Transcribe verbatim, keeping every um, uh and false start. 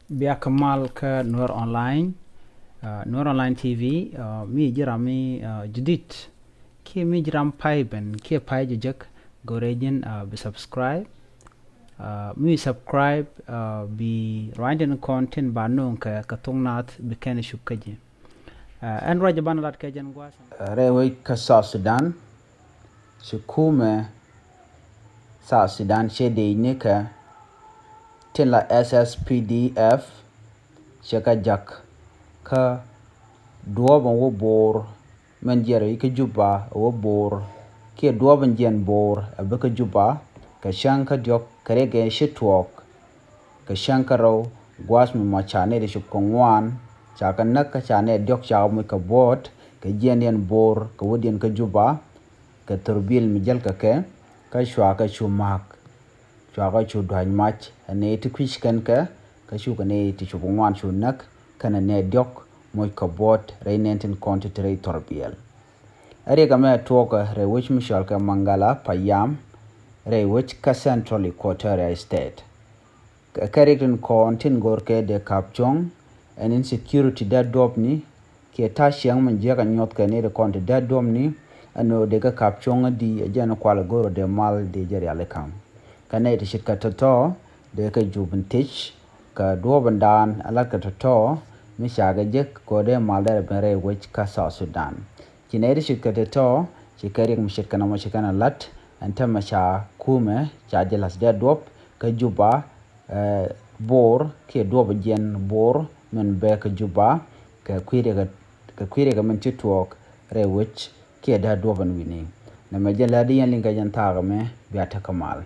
Bia kɛ mal kä Nuer Online, uh, Nuer Online T V, uh, mi ji̱ ram mi uh, judit. Kiɛ mi ji̱ ram pay ben, kiɛ pay jɛ jek, go̱rɛ ji̱n uh, bi subscribe. Uh, mi subscribe uh, bi ruany tin kɔn tin ba no̱o̱ŋ kɛ kɛ thok nath bi kɛn cuk kä ji̱. Uh, ɛn ruac ban lat kɛ jɛn gua̱a̱th. Uh, rɛy wec kä South Sudan, ci kumɛ South Sudan cɛ dee ni kɛ tin la S S P D F cɛ kɛ jak kä duɔ̱ɔ̱p ɛn wä bo̱o̱r mɛn jiɛn rɛy kä Juba ɛ wä bo̱o̱r kiɛ duɔ̱ɔ̱p ɛn jiɛn bo̱o̱r ɛ bä kä Juba kɛ cäŋ kä diɔ̱k kɛ riɛk ɛ ci tuɔɔk kɛ cäŋ kä rɛw gua̱a̱th mi mɔ ca nɛy ti cop kɛ ŋuan ca kɛ näk kä ca nɛy diɔ̱k ca kɛ moc kɛ buɔ̱ɔ̱t kɛ jiɛndiɛn bo̱o̱r kɛ wädiɛn kä Juba kɛ thurbil mi jäl kɛ kɛ kä cua kɛ cu ma̱a̱k. Cua kɛ cu dua̱c mac ɛ nɛy ti kui̱c kɛn kɛ kä cu kɛ nɛy ti cop kɛ ŋuan cu näk kɛnɛ nɛy diɔ̱k moc kɛ buɔ̱ɔ̱t rɛy nɛn tin kɔn ti te rɛy thurbil. Ɛ riɛk ɛmɛ tuɔɔkɛ rɛy wec mi cɔal kɛ Mangala Payam rɛy wec kä Central Equatoria State. Kɛ riɛk tin kɔn tin go̱r kɛ dee kap cuɔ̱ŋ ɛn insecurity dee duɔ̱pni kiɛ ta̱a̱ ciɛŋ min jiäk a nyuɔth kɛ ni ri kɔn ti dee duɔ̱pni ɛn ɣöö dee kɛ kap cuɔ̱ŋ ɛ di ɛ jɛn kual ɛ go̱r ɛ dee mal dee jɛ rial i̱ ka̱m. Kɛ nɛy ti ce̱tkɛ tɔ̱tɔ̱ dee kɛ jup in thiec kɛ duɔ̱ɔ̱p in daan ɛ la̱t kɛ tɔ̱tɔ̱ mi ca kɛ jek kɛ ɣöö dee mal dee rɛ ben rɛy wec kä South Sudan. Ci nɛy ti ce̱tkɛ tɔ̱tɔ̱ ci kɛ riɛk mi ce̱tkɛ nɔmɔ ci kɛn ɛ la̱t ɛn täämɛ ca kumɛ ca jɛ la̱th dee duɔ̱p kä Juba bo̱o̱r kiɛ duɔ̱ɔ̱p jiɛn bo̱o̱r min bɛ kä Juba kɛ kui̱ riɛk kɛ min ci tuɔɔk rɛy wec kiɛ dee duɔ̱ɔ̱p ɛn wi̱ni. Nɛmɛ jɛ lät di yɛn liŋ kɛ jɛn thaak ɛmɛ bia tekɛ mal.